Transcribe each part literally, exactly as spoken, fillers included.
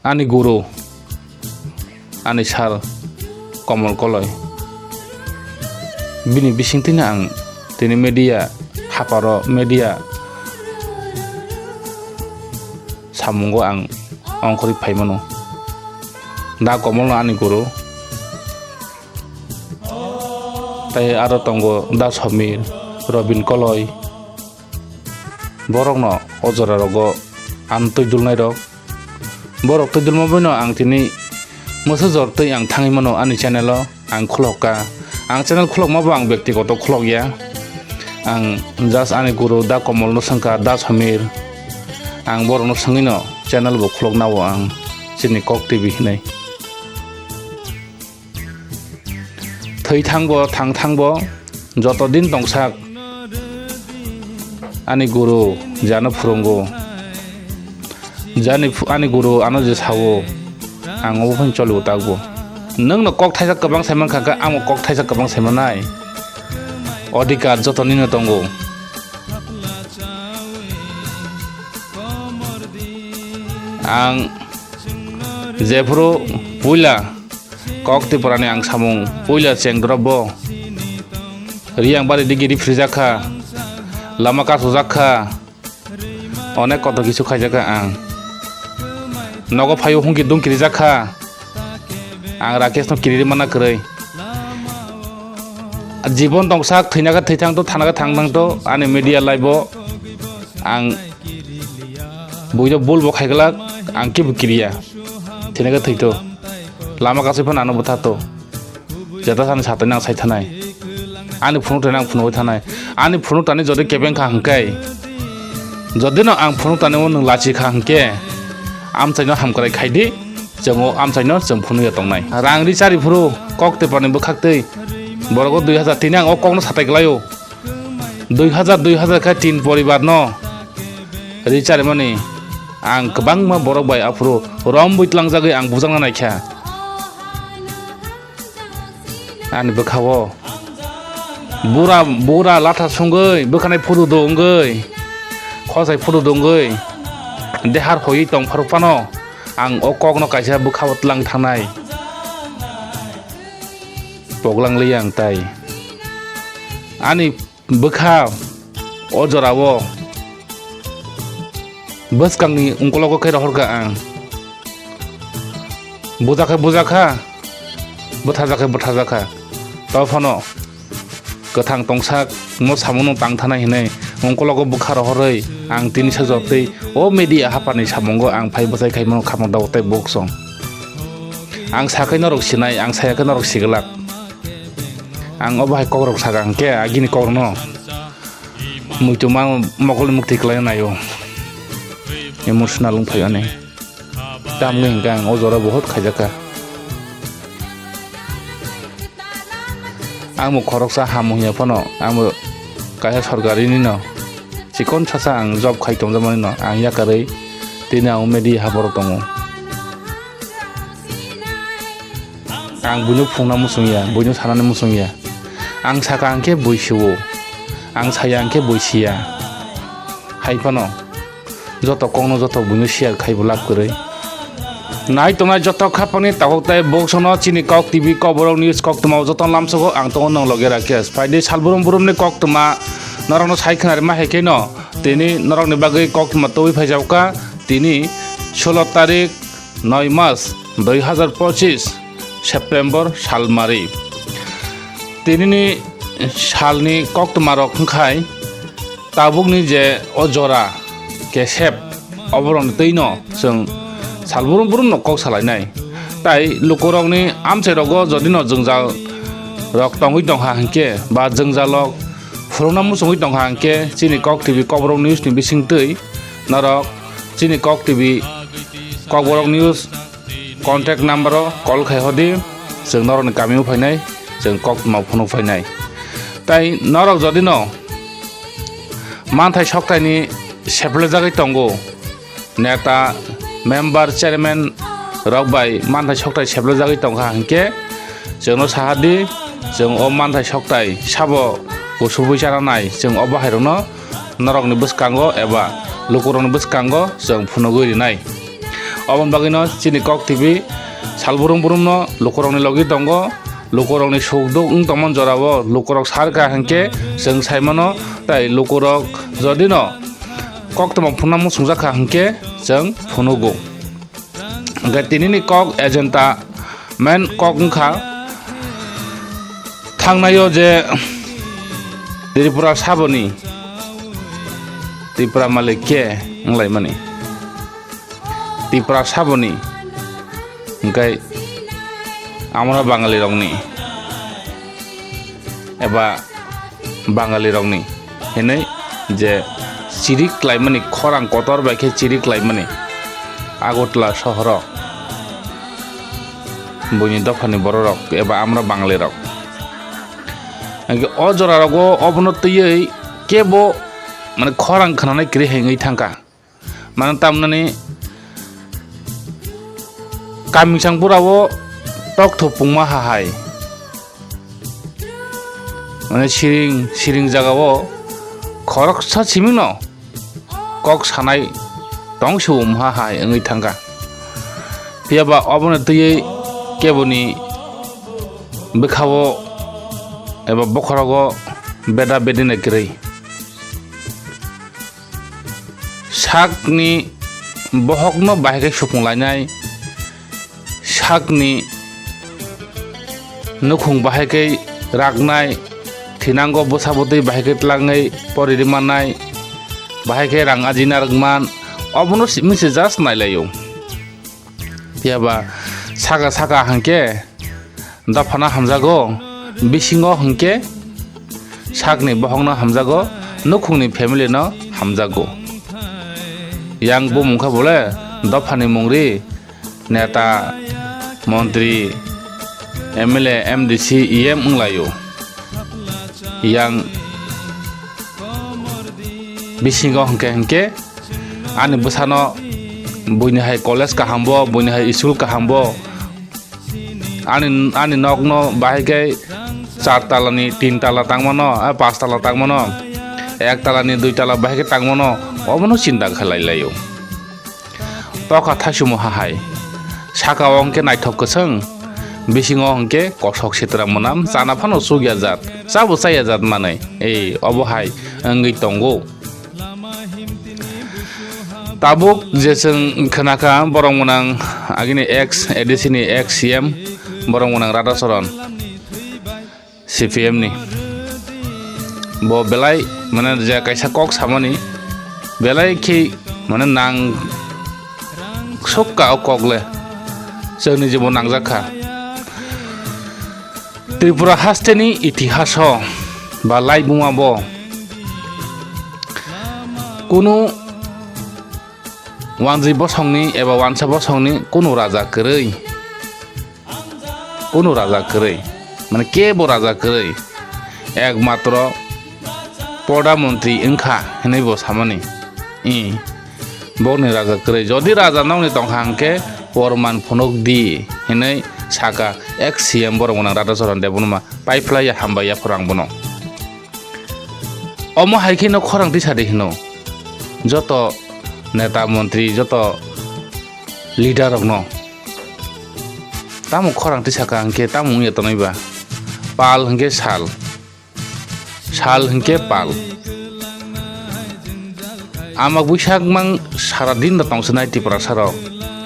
Ani guru, ani sir Komol Koloi. Bini bisingtwino ang tini media, haparo media samungo ang ongkhorwi phaimano. Da Komolno ani guru. Tai aro tongo Da Somir, Robin Koloi. Borokno o jora rogo ang twi dulnai rok. Borok twi dulma boino ang tini mwsajor twi ang thangwi mano ani channel o ang khulok kha. Ang channel khulokma bo ang byaktigoto khulok ya. Ang just ani guru Da Komol no swngkha, Da Somir. Ang borok no swngwi no channel bo khulok nao ang chini Kok T V hinwi. Thwi thangbo, thang thangbo, joto din tongsak ani guru je ano phwrwngo, je ani phu-, ani guru ano je sao, ang obo phano cholibo takbo. Nwngno kok thaisa kwbang sai mankha khe, amo kok thaisa kwbang sai mannai odhikar joto nino tongo. Ang jephuru puila Kok Tiprani ang samung puila cheng drop bo. Riyang bari digi ri phrijak kha. Lama kasujak kha. Onek kotor kisu khaijak kha ang. Nogo phaio hungki dungki rijak kha. Ang Rakesh no kiri mana kwrwi. Jibon tongsak thwina khe thwi thang to, thana khe thang thang to, ani media live o ang buino bul bo khaiglak, ang kibo kiriya. Thwina khe thwi to. Lama kasui phano ano bwtha to. Jeta sani satani ang sai thanai. Ani phunuk tani ang phunugwi thanai. Ani phunuk tani jodi kebeng kha hwnkhe, jodi no ang phunuk tani o nwng lachi kha hwnkhe, amchaino hamkrai khai di, chwng o amchaino chwng phunukya tongnai. Rang ri chari phuru Kok Tiprani bwkhak twi borok o dui hazar tini ang o kokno satai kwlaio. Dui hazar, dui hazar khe tin poribar no ri charimani ang kwbangma borok bai aphuru rom bwi tlangjagwi ang bujakna naikha. Ani bwkha-o bura, bura latha sungwi bwkhanai photo do wngwi, khosai photo do wngwi, dehar hoiwi tong pharok phano ang o kokno kaisa bwkha-o tlang thangnai. Poglang li ang tai. Ani bwkha o jorao bwskangni ungkologo khe rohorkha ang. Bujakhe bujakha, bwthajakhe bwthajakha. Tei phano kwthang tongsak no samungo tang thanai hinwi ungkologo bwkha rohorwi ang tini sajotwi o media hapharni samungo ang phai bwchai khaimano khapang dago tei boksong. Ang sakhe norok sinai, ang sayakhe norok siglak. Ang obo hai kokrok saka hwnkhe agini kokrokno muitu ma mokolni mukti kwlai naio. Emotional wngphai ani. Tamni hwnkhe ang o jora buhut khaijakha. Ang bo khoroksa ham wngya phano, ang bo kaisa sorkarini no chikon sasa ang job khai tongjakmani no ang yakarwi tini ang media haporo tongo. Ang buino phungna muchungya, buino sanani muchungya. Ang saka hwnkhe bui sio, ang saya hwnkhe bui siya. Hai phano joto kokno joto buino share khai bo lab kwrwi. Nai tongnai joto khapangni takhuk tei boksongno chini Kok T V Kokborok News koktwmao joto lamsogo ang tongo nwng loge Rakesh. Phaidi sal brum brumni koktwma norokno sai khwnarima hai kheno tini norokni bagwi koktwma tubui phaijakha tini solo tarik noi mas dui hazar pochis September salmari. Tinini salni koktwmarok wngkhai tabukni je o jora kesep oborokni twino chwng sal brum brumno kok salainai. Tai lukurokni amchairogo jodino jwngjal rok tongwi tongkha hinkhe ba jwngjalrok phurukna muchungwi tongkha hinkhe chini Kok T V Kokborok News ni bisingtwi norok chini Kok T V Kokborok News contact number o call khai hodi, chwng norokni kami o phainai, chwng koktwma phunuk phainai. Tai norok jodi no manthai soktaini seplejagwi tongo, neta, member, chairman rok bai manthai soktai seplejagwi tongkha hinkhe chwngno sahadi, chwng o manthai soktai sabo kusu bui chananai, chwng o bahairokno norokni bwskango eba lukurokni bwskango chwng phunugwi rinai. Oboni bagwino chini Kok T V salbrung brumno lukurokni logi tongo, lukurokni sukduk wng tongmani jorao lukurok sarkha hinkhe chwng saimano, tai lukurok jodino koktwma phunukna muchungjakha hinkhe chwng phunugo. Hinkhe tinini kok agenda main kok wngkha thangnaio je Tripura saboni Tipra malik khe wnglaimani. Tipra saboni, hinkhe amra Bangalirokni eba Bangalirokni hinwi je chirik klaimani, khorang kotor bai khe chirik klaimani Agartala sohoro buini dophani bororok eba amra Bangalirok. Hinkhe o jorarogo obono twiwi kebo, mane, khorang khnanai kwrwi hai wngwi thangkha. Mane tamnani kamisang pura o tok thopungma ha hai. Mane siring, siring jaga o khoroksa simingno kok sanai tong se wngma ha hai wngwi thangkha. Phiya ba obono twiwi keboni bwkha o eba bokhorok o beda bedina kwrwi. Sakni bohokno bahai khe supung lainai, sakni nukhung bahai khe raknai, thinango bwsa bwtwi bahai khe tlangwi poriri mannai, bahai khe rang ajina rwkman, obono si-, misi just nailaio. Phiya ba saka saka hwnkhe dophano hamjago, bisingo hwnkhe sakni bohokno hamjago, nukhungni family no hamjago. Yang bumung kha bole dophani mungri, neta, montri, M L A, M D C, E M wnglaio. Yang bisingo hwnkhe hwnkhe ani bwsano buini hai college kaham bo, buini hai school kaham bo, ani, ani nokno bahai khe char talani tin tala tangmano, a, panch tala tangmano, ek talani dui tala bahai khe tangmano, obono chinta khlai laio. Tokha thaisumo ha hai. Saka o hwnkhe naithok kwchwng, bisingo hwnkhe kosok sitra mwnam, chana phano chukya jat, chabo chaya jat manwi. Ei, obo hai wngwi tongo. Tabuk je chwng khnakha, borok mwnang agini ex A D C ni ex C M, borok mwnang Radhacharan. C P M ni. Bo belai, mane, je kaisa kok samani belai khe, mane, nang sokka o kok le chwngni je bo nangjak kha. Tripura hasteni itihaso ba laibuma bo kunu wanjwi bosongni eba wansa bosongni kunu raja kwrwi. Kunu raja kwrwi, mane kebo raja kwrwi, ekmatro Pradhan Mantri wngkha hinwi bo samani. I, bokni raja kwrwi. Jodi raja nokni tongkha hwnkhe porman phunuk di hinwi saka ex C M borok mwnang Radhacharan Debbarma, paiphlaiya hambai yaphuru ang bono. Omo hai khe no khorang tisa di hino. Joto neta montri, joto leader rokno. Tamo khorang tisa ka hwnkhe tamo wngya tonwi ba? Pal hwnkhe sal. Sal hwnkhe pal. Ama buisak mang sara din da tongsinai Tiprasa rok.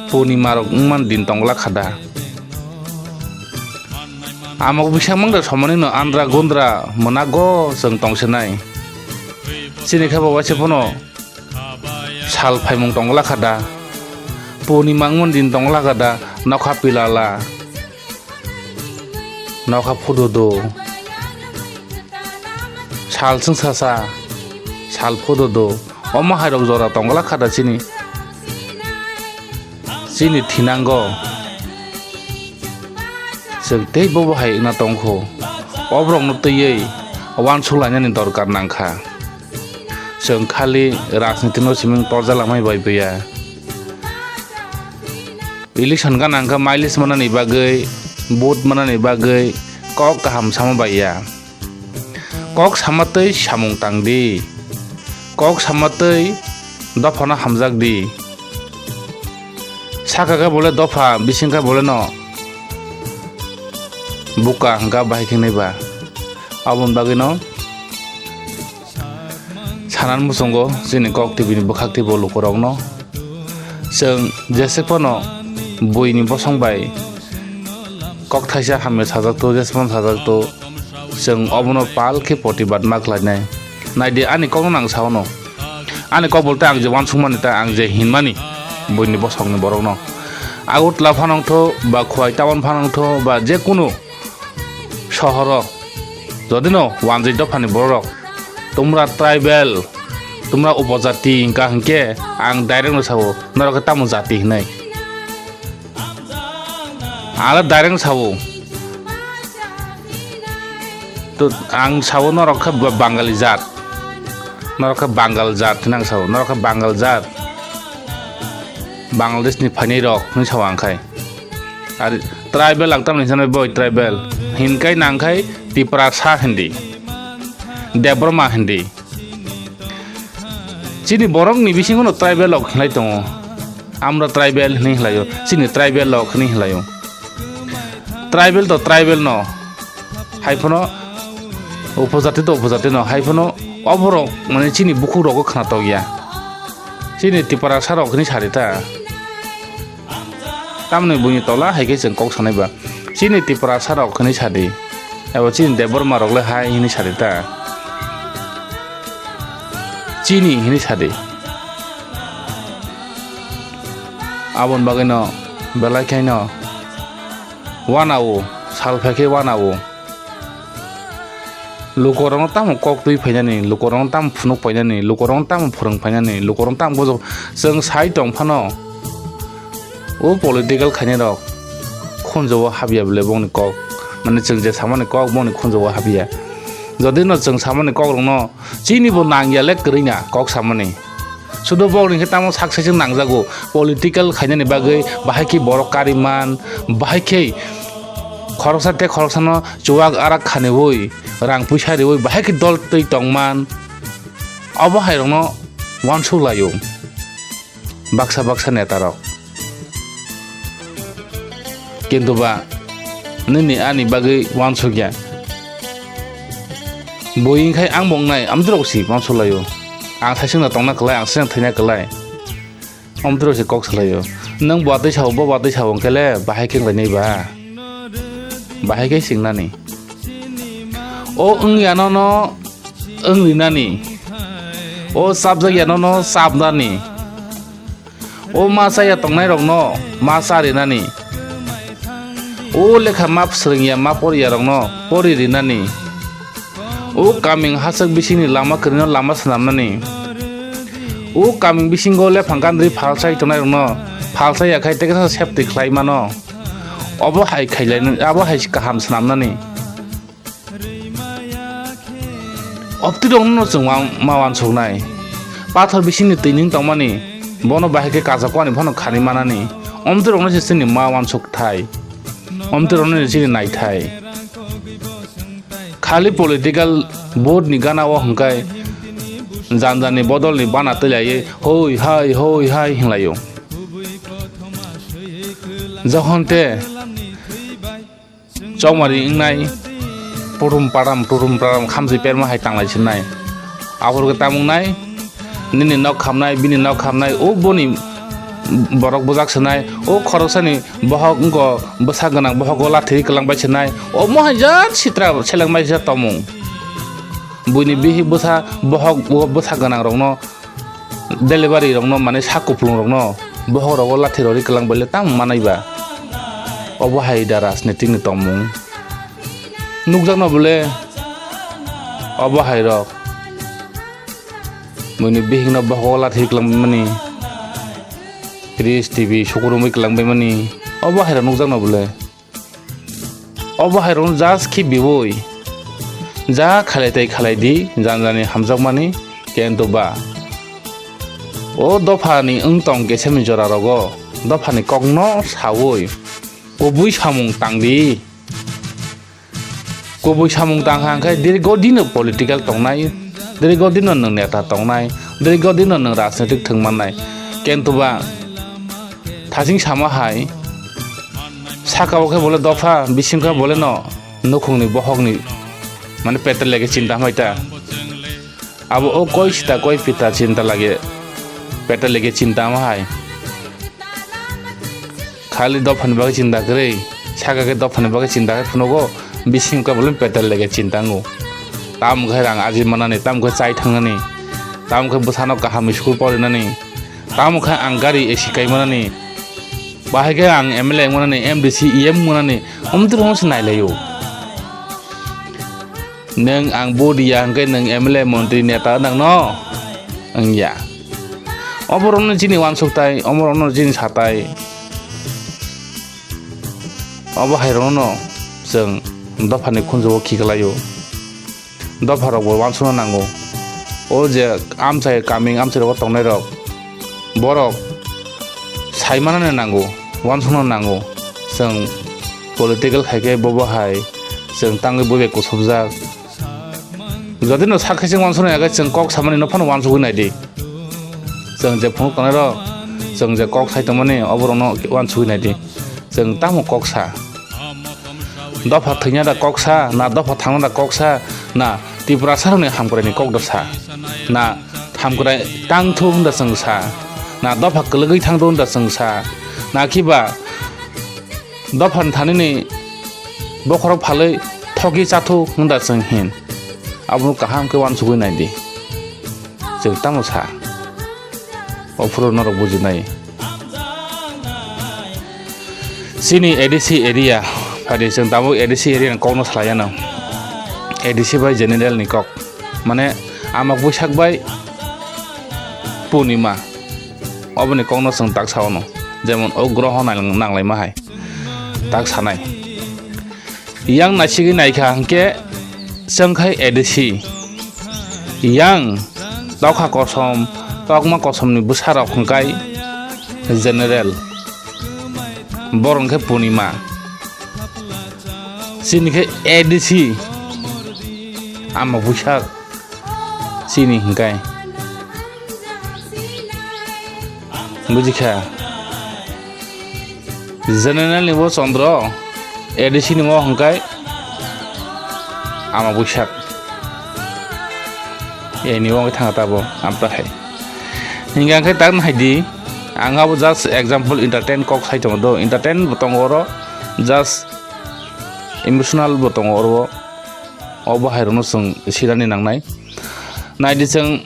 Purnima rok wngman din tongla khada. Amok bisingmung da somani no andra gundra mwnago chwng tongsinai. Chini khe bo waisa phano sal phaimung tongla kha da. Purnima wngmani din tongla kha da. Nokha pilala. Nokha phududu. Sal chwngsasa. Sal phududu. Omo hairok jora tongla kha da chini. Chini thinango. Chwng tei bobo hai wngna tongkho. O borokno twiwi uansuk lainani dorkar nangkha. Chwng khali rajnitino siming torjak lamai bai phuya. Election gana wngkha mileage manani bagwi, vote manani bagwi kok kaham sama baiya. Kok sama twi samung tang di. Kok sama twi dophano hamjak di. Saka khe bole dopha, bising khe bole no buka hwnkha bahai khe nai ba. Aboni bagwi no sanani muchungo chini Kok T V ni bwkhak teibo lukurokno chwng jesek phano buini bosong bai kok thaisa hamya sajak to, jesek phano sajak to, chwng obono pal khe protibad ma khlainai. Naidi ani kokno nang saono. Ani kok bolte ang je uansukmani tei ang je hinmani buini bosongni borokno. Agartala phano wngtho ba Khowai town phano wngtho ba je kunu sohoro jodi no wanjwi dophani borok, tumra tribal, tumra upojati hingka hinkhe ang direct no sao, norok khe tamo jati hinwi. Ang direct sao. To ang sao norok khe ba-, Bangali jat. Norok khe Bangal jat hinwi ang sao. Norok khe Bangal jat. Bangladesh ni phainai rok hinwi sao ang khai. Ar tribal ang tamni hinwi boy tribal. Hinkai nang khai Tiprasa hindi. Debbarma hindi. Chini borok ni bisingo no tribal rok hinlai tongo. Amra tribal hinwi hinlaio. Chini tribal rok hinwi hinlaio. Tribal to tribal no. Hai phano upojati to upojati no. Hai phano oborok mane chini bukhuk rogo khna tokya. Chini Tiprasa rok hinwi sari ta. Tamni buini tola hai khe chwng kok sanai ba. Chini Tiprasa rok hinwi sadi. Abo chini Debbarma rok le hai hinwi sadi ta. Chini hinwi sadi. Aboni bagwi no belai khe no wana o, sal phai khe wana o. Lukurokno tamo kok twi phainani, lukurokno tamo phunuk phainani, lukurokno tamo phwrwng phainani, lukurokno tamo bujok. Chwng sai tong phano, o political khainai rok khunjo o habya bole bongni kok. Mane chwng je samani kok bongni khunjo o habya. Jodi no chwng samani kok rokno chini bo nangya le kwrwi na kok samani. Sudo bokni khe tamo sak saichung nangjago, political khainani bagwi bahai khe borok kariman, bahai khe khoroksa tei khoroksano chuwak arak khaniwi, rang puisa riwi bahai khe dol twi tongman. Obo hai rokno uansuk laio baksa baksa neta rok. Kintu ba nini ani bagwi uansukya. Bo wngkhai ang bo wngnai, amtwrok si uansukhlaio. Ang saichung no tongna kwlai, ang saichung thaina kwlai. Amtwrok si kok salaio. Nwng bo atwi sao, bo atwi sao hwnkhe le bahai khe wnglainai ba? Bahai khe singnani. O wngya no no wngrinani. O chapjakya no no chapnani. O ma chaya tongnai rokno ma cha rinani. O lekha ma swrwngya ma poriya rokno pori rinani. O kaming hachwk bisingni lama kwrwino lama swnamnani. O kaming bisingo lephang gandri phalsai tongnai rokno phalsai ya khai tei kisa safety khlai mano. Obo hai khailai, abo hai kaham swnamnani. Obtwi rokno chwng ma, ma uansuknai. Pathor bisingni twi ning tongmani, bono bahai khe kajakwani phano khani manani. Omtwi rokno se chini ma uansuk thai. Omtwi rokno se chini nai thai. Khali political vote ni gana o hwnkhe janja ni bodol ni bana twilaiwi hoi hai, hoi hai hinlaio. Jokhon te chongmari wngnai, purum param, turum param, khamjwi perma hai tanglai sinai. Aphuru khe tamo wngnai, nini nok khamnai, bini nok khamnai, o boni borok bwjak sinai, o khoroksani bohok wngkho bwsa gwnang, bohogo lathi kwlangbai sinai, omo hai jat sitra selengbai se tomung. Buini bihik bwsa bohok o bwsa gwnang rokno delivery rokno, mane sak kupulung rokno bohok rogo lathi rori kwlang bai le tamo manai ba. Obo hai da rajnitik ni tongmung nukjakno bole. Obo hai rok buini bihik no bohok o lathi kwlang bai mani, fridge, T V sukurumwi kwlang bai mani, obo hai rok nukjakno bole. Obo hai rokno just khibiwi ja khalai tai khalai di, janjani hamjakmani kento ba. O dophani wng tong kesemi jora rogo dophani kokno sawi kubui samung tang di. Kubui samung tang kha hwnkhe dirgo dino political tongnai, dirgo dino nwng neta tongnai, dirgo dino nwng rajnitik thwng mannai. Kento ba Hasing sama hai, saka o khe bole dopha, bising khe bole no nukhungni bohokni, mane petel lege chinta hamai ta. Abo o koi sita koi pita chinta lage, petel lege chinta ama hai. Khali dophani bagwi chinta kwrwi, saka khe dophani bagwi chinta khe phunugo, bising khe bole petel lege chinta wngo. Tamo khe rang aji manani, tamo khe chai thangnani, tamo khe bwsano kaham school porinani. Tamo khe ang gari A C kai manani, bahai khe ang M L A wng manani, M D C, E M wng manani, omo twi rokno se nai lai o. Nwng ang vote ya hwnkhe nwng M L A, montri, neta nang no wng ya. Oborokno chini uansuk tai, oborokno chini sa tai. Obo hai rokno chwng dophani khunju o khiklai o. Dopharokbo uansukna nango. O je amchai kaming amchai rogo tongnai rok, borok sai manani nango, uansukna nango. Chwng political khai khe bobo hai chwng tangwi bo bai kusubjak. Jodi no sak khe chwng uansukna ya khe chwng kok samani no phano uansugwi nai di. Chwng je phunuk tongnai rok, chwng je kok sai tongmani oborokno uansugwi nai di. Chwng tamo kok sa? Dopha thwina da kok sa, na dopha thangna da kok sa, na Tiprasa rokni hamkraini kok da sa, na hamkrai tang thu hwnda chwng sa, na dopha kwlwgwi thang thu hwnda chwng sa, na khiba dopha thanini bokhorok phalwi thokgwi cha thu hwnda chwng hin. Abono kaham khe uansugwi nai di. Chwng tamo sa? O phuru norok bujinai. Chini A D C area, phadi chwng tabuk A D C area ni kokno salai ano. A D C bai general ni kok, mane ama buisak bai punima, oboni kokno chwng tak sa ono, jemon o groho nang-, nanglaima hai tak sanai. Yang naisigwi naikha hwnkhe chwngkhai A D C. Yang tokha kosom, tokma kosomni bwsarok hwnkhe general. Borok hwnkhe punima. Chini khe A D C. Ama buisak. Chini hwnkhe. Bujikha? General ni bo Chondro, A D C ni bo hwnkhe ama buisak. Eni bo thanga tabo amta hai. Hingkha khe tak nai di, ang abo just example entertain kok sai tongo do, entertain bo tongo oro, just emotional bo tongo oro. O bahai rokno chwng sinani nangnai. Nai di chwng.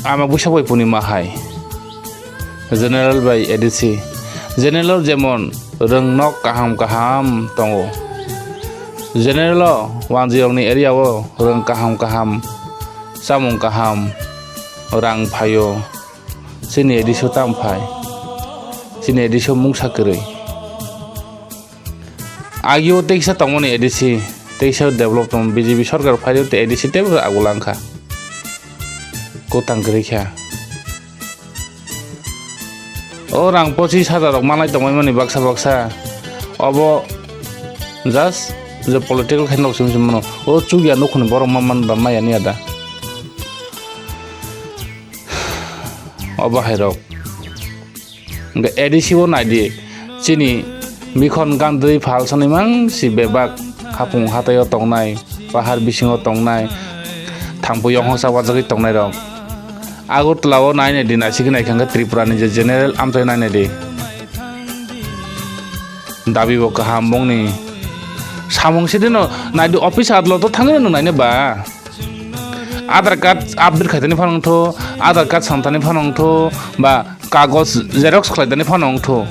Ama buisak bai punima hai. General bai A D C. General jemon rwng nok kaham kaham tongo. General o wanjwi rokni area o rwng kaham kaham, chamung kaham, rang phaio. Chini A D C o tamo phai? Chini A D C o mungsa kwrwi. Agio teisa tongmani A D C, teisa develop tong, B J P sorkar phaio tei A D C teibo agula wngkha. Kwtang kwrwi kha. O rang pochis hajar rok manai tongmani baksa baksa. Obo just je political khe nok simi simi mano. O chukya nukhungni borok ma man ba maya niya da. Obo hai rok. Hwnkhe A D C o nai di, chini Mikhon Gandhi phalsani mangsi bebak hapung hatai o tongnai, pahar bisingo tongnai, thangpui yonghosa wajagwi tongnai rok. Agartala o nai nai di, naisik nai kha hwnkhe Tripura ni je general amchai nai nai di. Dabi bo kaham bongni. Samung sidi no nai di, office adalot o thangwi no nai nai ba. Aadhaar card update khaitani phano wngtho, Aadhaar card samtani phano wngtho, ba kagoj xerox khlaitani phano wngtho.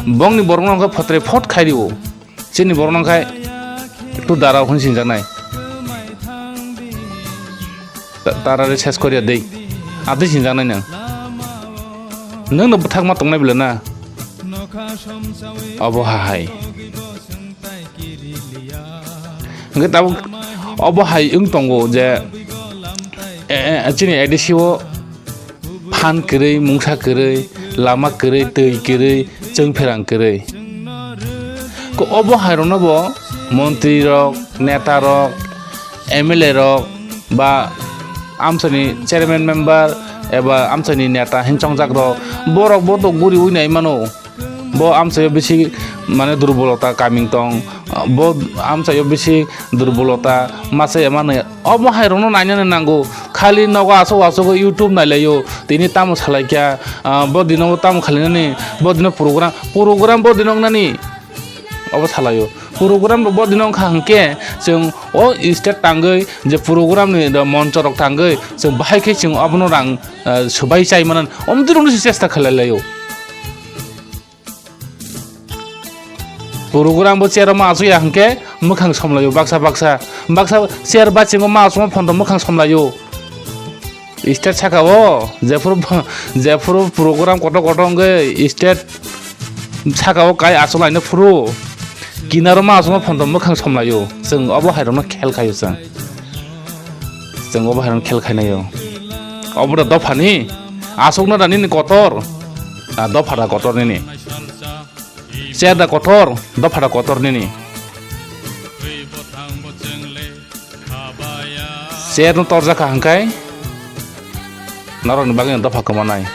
Bongni borokno wngkha photre phot khai rio. Chini borokno wngkha ektu dara hwn sinjaknai. Ta-, tarare ses koria dei. Atwi sinjaknai nang. Nwngno bwthakma tongnai bela na? Obo ha hai. Hwnkhe tabuk obo hai wng tongo je, e, e, chini A D C o phan kwrwi, mungsa kwrwi, lama kwrwi, twi kwrwi, chwng pherang kwrwi. Ko obo hai rokno bo montri rok, neta rok, M L A rok ba amchaini chairman member eba amchaini neta hinchongjak rok Borok bo to guriwi nai mano. Bo amchaio bisi mane durbolota kaming tong. Bo amchaio bisi durbolota masa ya mano. Obo hai rokno nainani nango. Khali nogo aswk aswk YouTube nailaio. Tini tamo salaikha. Ah, bo dino tamo khalinani. Bo dino program. Program bo dino wngnani. Obo salaio. Program rok bo dino wngkha hwnkhe chwng o stage tangwi je program ni moncho rok tangwi chwng bahai khe chwng obono rang, ah, swbai chai manan. Omtwi rokno se chesta khlai laio. Program bo chair o ma achuk ya hwnkhe mwkhang somlaio baksa baksa. Baksa chair bachingo ma achukma photo mwkhang somlaio. Stage saka o jephuru, jephuru program kotor kotor wngwi stage saka o kai achuk laina phuru kinaro ma achukma photo mwkhang somlaio. Chwng obo hai rokno khel khaio chwng. Chwng obo hai rokno khel khainaio. Obo da dophani achukna da nini kotor. Ah, dopha da kotor nini. Chair da kotor, dopha da kotor nini. Chair no torjak kha hwnkhe norokni bagwi no dopha kwmanai.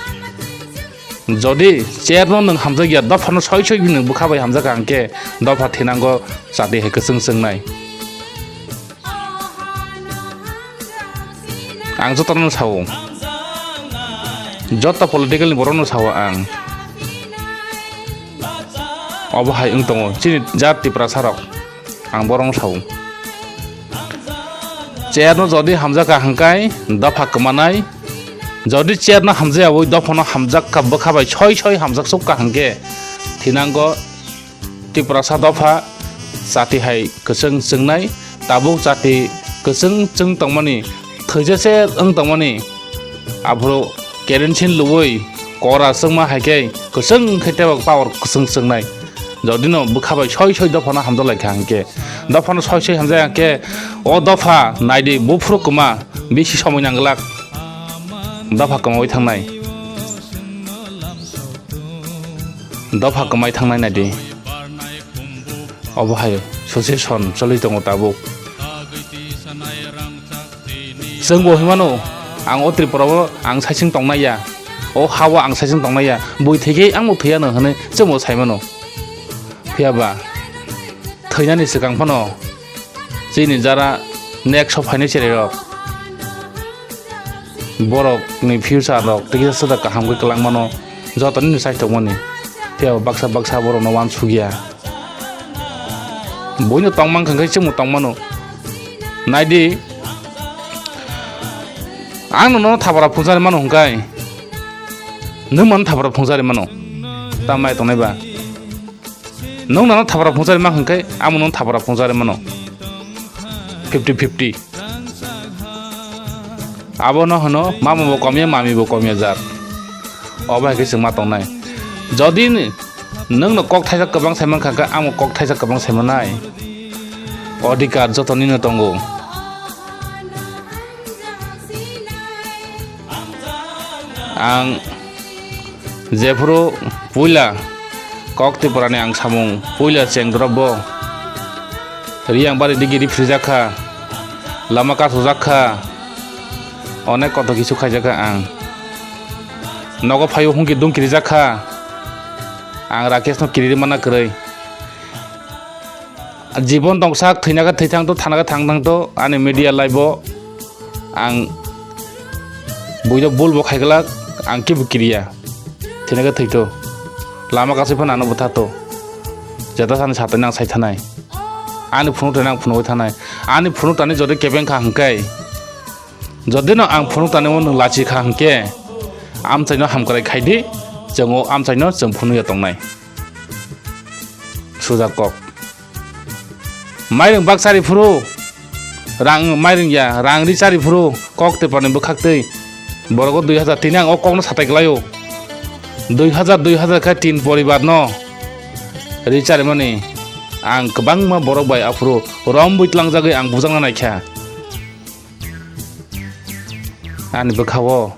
Jodi chair no nwng hamjakya, dopha no soi soi nwng bwkha bai hamjakha hwnkhe dopha thinango chati hai kwchwng chwngnai. Ang jotono sao. Joto political ni borokno sao ang. Obo hai wng tongo chini jat Tiprasa rok. Ang borokno sao. Chair no jodi hamjakha hwnkhe dopha kwmanai. Jodi chair no hamjakyawi dophano hamjakha bwkha bai soi soi hamjak sukha hwnkhe thinango Tiprasa dopha chati hai kwchwng chwngnai, tabuk chati kwchwng chwng tongmani, thwijase wng tongmani, aphuru kerensin luwi kora chwngma hai khe kwchwng khe teibo power kwchwng chwngnai. Jodino bwkha bai soi soi dophano hamjak lai kha hwnkhe, dophano soi soi hamjak ya hwnkhe, o dopha naidi buphuru kwma bisi somoi nang glak, dopha kwmawi thangnai. Dopha kwmai thangnai naidi. Obo hai susi son choli tongo tabuk. Chwngbo hinmano, ang o Tripura o ang saising tongnai ya. O ha o ang saising tongnai ya. Bui thwi khe ang bo thwi ya no hwnwi chwngbo sai mano. Phiya ba thwinani swkang phano chini jara next o phainai cherai rok. Borok ni future rok tei kisa swdak kaham khe kwlangmano joto nini saitok mani. Phiya bo baksa baksa borok no uansuk ya. Buino tong mankha khe chwngbo tong mano. Naidi, ang nono thapra phunukjagwi mano hwnkhe, nwng mano thapra phunukjagwi mano. Tamai tongnai ba? Nwng nono thapra phunukjagwi mankha hwnkhe, amo nono thapra phunukjagwi mano. Fifty fifty. Abono hwno mama bo komya, mami bo komya jat. Obo hai khe chwng ma tongnai. Jodi ni nwng no kok thaisa kwbang sai mankha khe, amo kok thaisa kwbang sai manai. Odhikar joto nino tongo. Ang jephuru puila kok Tripurani ang samung puila cheng drop bo. Riyang bari digi ri phrijak kha, lama kasujak kha, onek koto kisu khaijak kha ang. Nogo phaio hungki dung kirijak kha, ang Rakeshno kiriri mana kwrwi. Jibon tongsak thwina khe thwi thang to, thana khe thang thang to, ani media life o ang buino bul bo khai glak, ang kibo kiriya. Thwina khe thwi to. Lama kasui phano ano bwtha to. Jeta sani satani ang sai thanai. Ani phunuk tani ang phunugwi thanai. Ani phunuk tani jodi kebeng kha hwnkhe, jodi no ang phunuk tani o nwng lachi kha hwnkhe, amchaino hamkrai khai di, chwng o amchaino chwng phunukya tongnai. Sujak kok. Mairing bak chari phuru, rang mairing ya, rang ri chari phuru, kok Tripurani bwkhak twi. Borogo dui hazar tini ang o kokno satai klaio. Dui hazar, dui hazar khe tin poribar no ri charimani ang kwbangma borok bai aphuru rom bui tlangjagwi ang bujakna naikha. Ani bwkha o.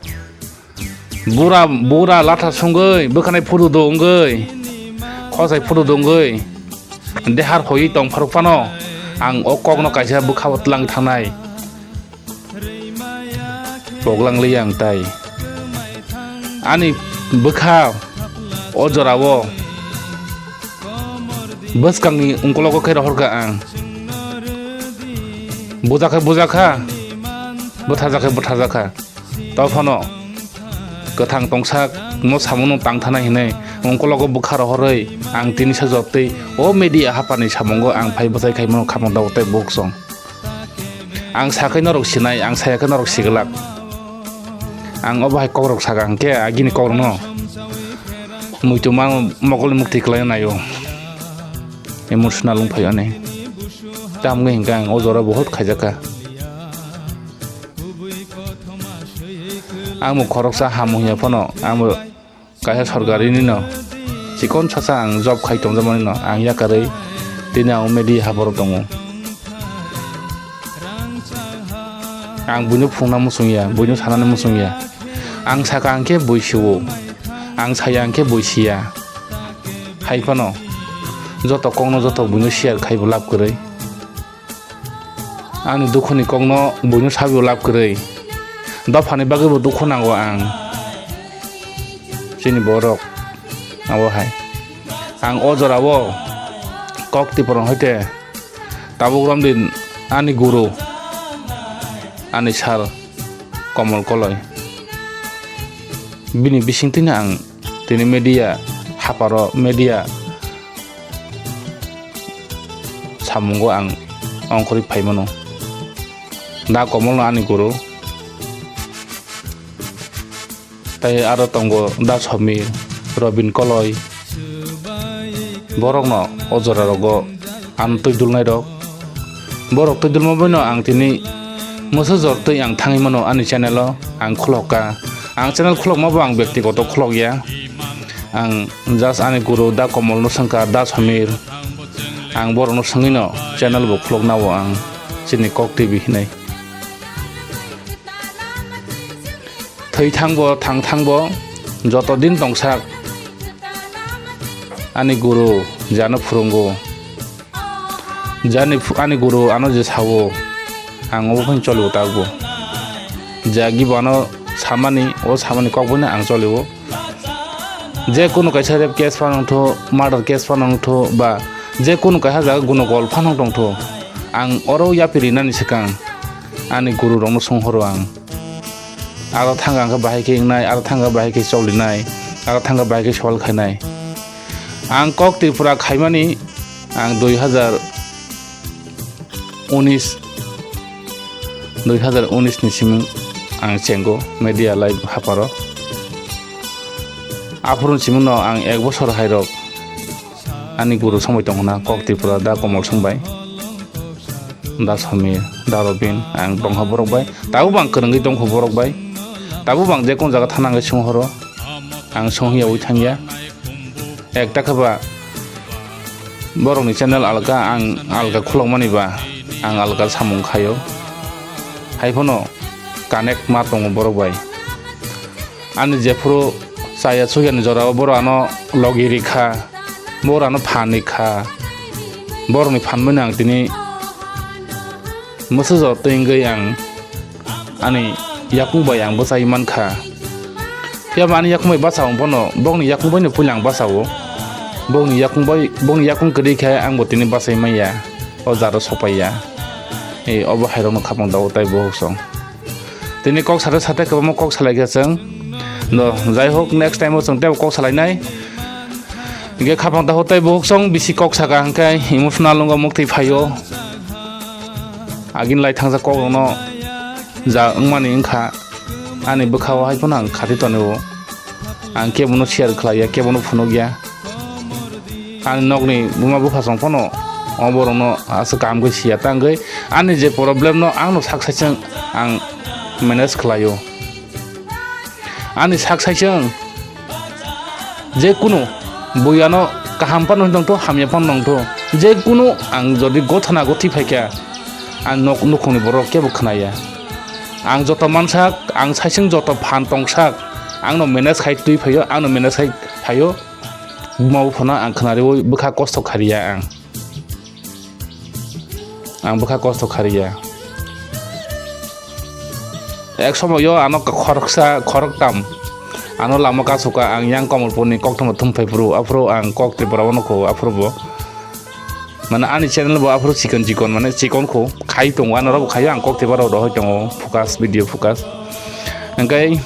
Bura, bura latha songwi, bwkhanai photo do wngwi, khosai photo do wngwi, dehar hoiwi tong pharok phano, ang o kokno kaisa bwkha o tlang thangnai. Poglang li ang tai. Ani bwkha o jorao bwskangni ungkologo khe rohorkha ang. Bujakha, bujakha, bwthajakha, bwthajakha. Tophano kwthang tongsak no samungo tangthana hinwi ungkologo bwkha rohorwi ang tini sajok tei o media hapani samungo ang phai bwchai khaimano khapang dago tei buksong. Ang sakhe norok sinai, ang sayakhe norok siglak. Ang obo hai kokrok saka hwnkhe agini kokrokno muitu ma mokol mukti kwlai naio. Emotional wng phaio ani. Tamni hwnkhe ang o jora bohot khaijakha. Ang bo khoroksa hamu hiya phano, ang bo kaisa sorkari nino chikon sasa ang job khai tongjakmani no ang yakarwi tini ang media haboro tongo. Ang buino phungna muchung ya, buino sanani muchung ya. Ang saka hwnkhe bui sio, ang saya hwnkhe bui siya. Hai phano joto kokno joto buino share khaibo lab kwrwi. Ani dukhuni kokno buino sabibo lab kwrwi. Dophani bagwibo dukhu nango ang. Chini borok abo hai. Ang o jorao kok Tiprong hoite tabuk romdi ani guru, ani sir Komol Koloi. Bini bisingtwino ang tini media haparo media samungo ang ongkhorwi phaimano. Da Komolno ani guru. Tai aro tongo Da Somir, Robin Koloi. Borokno o jora rogo ang twi dulnai rok. Borok twi dulma boino ang tini mwsajor twi ang thangwi mano ani channel o ang khulok kha. Ang channel khulokma bo ang byaktigoto khulok ya. Ang just ani guru Da Komol no swngkha, Da Samir. Ang borok no swngwi no channel bo khulok nao ang chini Kok T V hinwi. Thwi thangbo, thang thangbo, joto din tongsak ani guru jano phwrwngo. Jani phu-, ani guru ano je sao, ang obo phano cholio tabukbo. Je gibo ano samani, o samani kok boino ang cholio. Je kunu kaisa rape case phano wngthu, murder case phano wngthu, ba je kunu kaisa jaga gunokol phano wngtongthu, ang oro yapri rinani swkang ani guru rokno swnghoro ang. Aro thangkha hwnkhe bahai khe wngnai, aro thangkha bahai khe cholinai, aro thangkha bahai khe sowal khainai. Ang kok Tripura khaimani ang dui hazar unis, dui hazar unis ni simi ang chengo media live haparo. Aphuru simi no ang ek bosor hairok ani guru songbai tongkha na kok Tripura da Komol Song bai, da Samir, da Robin, ang tongkha borok bai. Tabuk bo ang kwrwngwi tongkha borok bai. Tabuk bo ang jekunu jaga thana hwnkhe songhoro. Ang songya ui thangya. Ekta khe ba borokni channel alka, ang alka khulokmani ba ang alka samung khaio. Hai phano connect ma tongo borok bai. Ani jephuru chaya chukyani jorao borok ano logi rikha, borok ano phan rikha. Borokni phan mano ang tini mwsajor twi wngwi ang ani yakung bai ang bwchai mankha. Phiya ba ani yakung bai bachao bono, bokni yakung bai no puila ang bachao. Bokni yakung bai, bokni yakung kwrwi khe ang bo tini bachai manya, o jaro sopaiya. E, obo hairokno khapang dago tai bohok song. Tini kok sate sate kwbangma kok salai khe chwng. No, jai hok, next time o chwng teibo kok salainai. Hingke khapang takhuk tei bukhuk song bisi kok saka hingke emotional wngkha muktwi phaio. Agini lai thangjak kok rokno ja wngmani wngkha ani bwkhao hai phano ang khati tonio. Ang kebono share khlaiya, kebono phunukya. Ani nokni buma bupha song phano o borokno aswk kaham khe siya ta wngwi ani je problem no ang no sak sai chwng ang manage khlaio. Ani sak sai chwng je kunu bui ano kaham phano wng tongtho, hamya phano wng tongtho, je kunu ang jodi gothana gothi phaikha, ang nok nukhungni borok kebo khnaya. Ang joto mansak, ang sai chwng joto phan tongsak, ang no manage khai twi phaio, ang no manage khai phaio, buma buphano ang khnariui bwkha kosto khariya ang. Ang bwkha kosto khariya. Ek somoyo ano khoroksa, khoroktam Ano lama kasoka ang yang Kamalpurni kokthumno thumphai phuru, aphuru ang kok Tripura o nukho, aphuru bo. Mane ani channel bo aphuru chikon chikon, mane chikon kho, khai tongo, ano robo khayo ang kok Tripura o rohoi tongo, focus, video focus. Hingkai,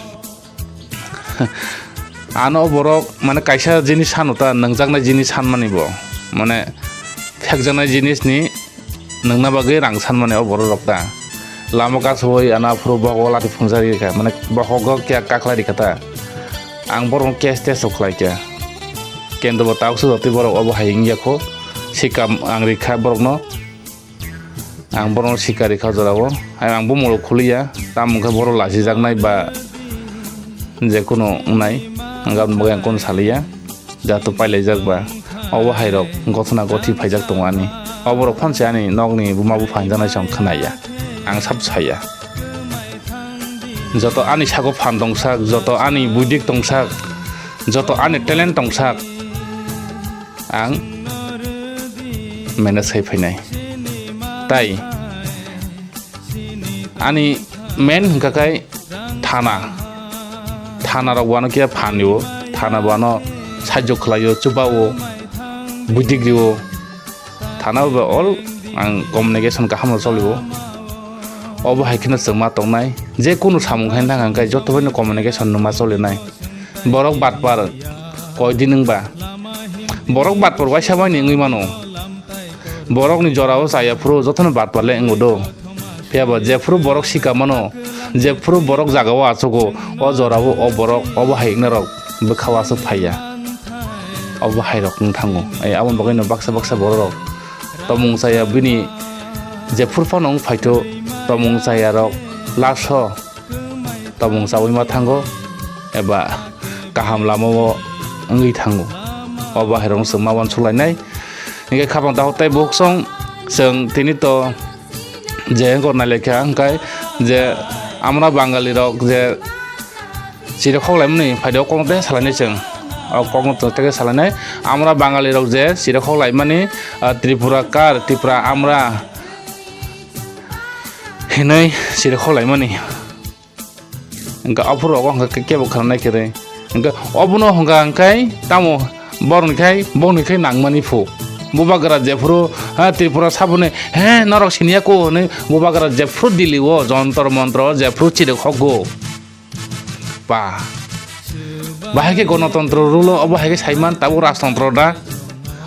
ano borok, mane kaisa jinis sano ta, nangjaknai jinis sanmani bo. Mane, phekjaknai jinisni nangna bagwi rang sanmani o borok rok ta. Lama kasoi ano aphuru bohogo lati phungjari rikha, mane bohogo kya kaklai rikha ta. Ang borokno case test rok khlai kha. Kendo bo tabuk sujotwi borok obo hai wngya kho. Sikam ang rikha borokno. Ang borokno sika rikha jorao. Hai ang bumung rok khuliya. Tamo wngkha borok lachijaknai ba je kunu wngnai. Ang aboni bagwi ang kunu saliya. Jato pailaijak ba, obo hairok gothona gothi phaijak tongo ani. Oborok phano se ani nokni buma bupha hinjaknai se ang khwnaya. Ang sab saya. Joto ani sago phan tongsak, joto ani buidik tongsak, joto ani talent tongsak, ang manage khai phainai. Tai ani main hwnkha khai thana. Thana rok bo ano khe phan rio, thana bo ano sajjo khlaio, chuba o, buidik rio. Thana bo all ang communication kaham no cholio. Obo hai kheno chwng ma tongnai, je kunu samung hai nang hwnkhe joto bai no communication no ma cholinai. Borok batpar koi din wngba? Borok batpar waisa bai ni wngwi mano. Borokni jorao chaya phuru jotono batpar le wngo do. Phiya ba jephuru borok sika mano, jephuru borok jagao achugo, o jorao o borok obo hai wngna rok bwkhao aswk phaiya. Obo hai rok wng thango. Ai aboni bagwi no baksa baksa borok rok tomung chaya bini jephuru phano wng phaitho tomung chaya rok last o tomung chaui ma thango eba kaham lama o wngwi thango. O bahairokno chwng ma uansuk lainai. Hinkhe khapang takhuk tei bukhuk song chwng tini to je wngkor nai laikha hwnkhe je amra Bangali rok je chirikhok laimani phaidi o kokno tei salainai chwng. O kokno tei salainai amra Bangali rok je chirikhok laimani, ah, Tripura kar, Tripura amra hinwi chirikhok laimani. Hwnkhe aphuru rogo hwnkhe kebo khwnanai kwrwi. Hwnkhe obono hwnkha hwnkhe tamo borokni khai, bokni khai nangmani phu. Bubagra jephuru, ha, Tripura saboni, he, norok siniya ko hwnwi bubagra jephuru Delhi o jontor montor jephuru chirikhogo. Ba. Bahai khe gonotontro rule o, obo hai khe saiman tabuk rajtontro da.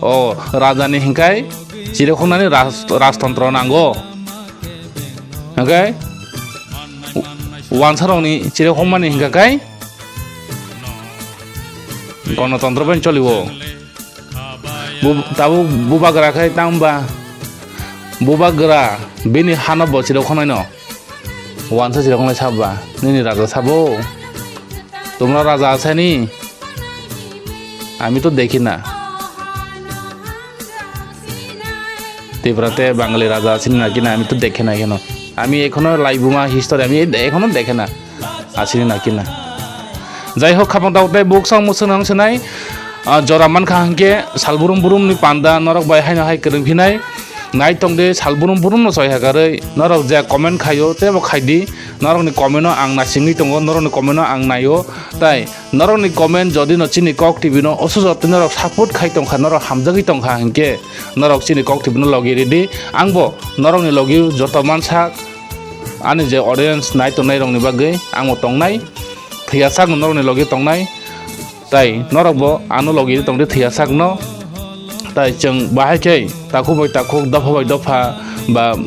O, rajani hinkhai chirikhoknani raj-, rajtontro nango. Hwnkhe wansarokni chirikhokmani hinkha khe gonotontro bai cholio. Bu-, tabuk bubagra khe tangba bubagra bini hano bo chirikhoknaino. Wansa chirikhoknai sabo ba, nini raja sabo? Tomra raja aseni? Ami to dekhi na. Tipra te Bangali raja asini na kina, ami to dekhe na ekheno. Ami ekhono laibuma history, ami ekhono dekhe na. Asini na kina. Jai hok, khapang tabuk tei bukhuk song mwswk nang swnai, ah, jora mankha hwnkhe sal burum burum ni panda norok bai haino hai kwrwng phinai. Nai tong de sal burum burum no choi hakarwi norok je comment khaio tei bo khai di. Norok ni comment no ang naisingwi tongo, norok ni comment no ang naio. Tai norok ni comment jodi no chini Kok T V no oso jotoi norok support khai tongkha, norok hamjagwi tongkha hinkhe norok chini Kok T V no logi ridi. Ang bo norok ni logi joto mansak ani je audience nai tongnai rok ni bagwi ang bo tongnai. Thwiyasak no norok ni logi tongnai. Tai norok bo ano logi tongdi thwiyasak no. Tai chwng bahai khe takhuk bai takhuk, dopha bai dopha, ba,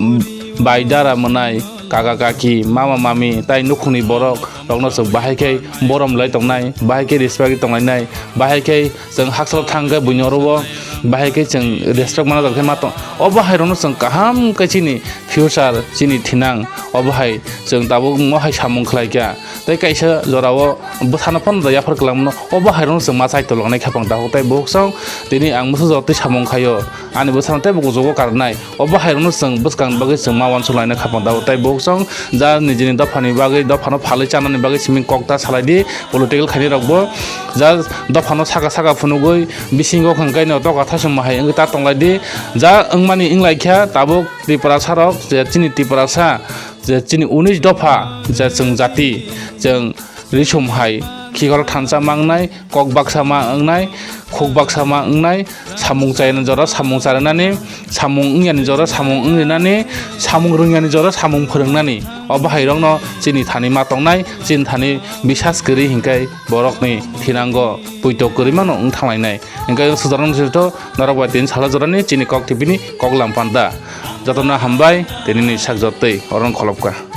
bai dara mwnai, kaka kaki, mama mami, tai nukhungni borok rokno chwng bahai khe borom lai tongnai, bahai khe respect tonglai nai, bahai khe chwng hakchalo thang khe buini oro o bahai khe chwng respect mana rok khe ma tong. O bahai rokno chwng kaham khe chini future, chini thinang, o bahai chwng tabuk mo hai samung khlai kha. Tei kaisa jorao bwsano phano da yaphar kwlangmano, o bahairokno chwng ma chai toloknai khapang tabuk tei bukhuk song tini ang bwsajwk twi samung khaio, ani bwsano tei bukujugo karnai, o bahairokno chwng bwskang bagwi chwng ma uansuk lainai khapang tabuk tei bukhuk song ja nijini dophani bagwi, dophano phalwi chanani bagwi simi kok ta salai di, political khainai rokbo ja dophano saka saka phunugwi bisingo hwnkhe no doka thaichung ma hai wngwi ta tonglai di, ja wngmani wnglaikha tabuk Tiprasa rok je chini Tiprasa je chini unis dopha je chwng jati, chwng risum hai khikhoro thansa ma wngnai, kok baksa ma wngnai, khuk baksa ma wngnai, samung chainani jora samung charinani, samung wngyani jora samung wngrinani, samung rwngyani jora samung phwrwngnani. O bahairokno chini thani ma tongnai, chini thani bisas kwrwi hinkhe borokni thinango puitok kwrwi mano wng thanglainai. Hinkhe sujarakno sito norok bai tini salo jorani chini kok T V ni kok lam panda. Jotono hambai, tinini sak jottwi orong kholopkha.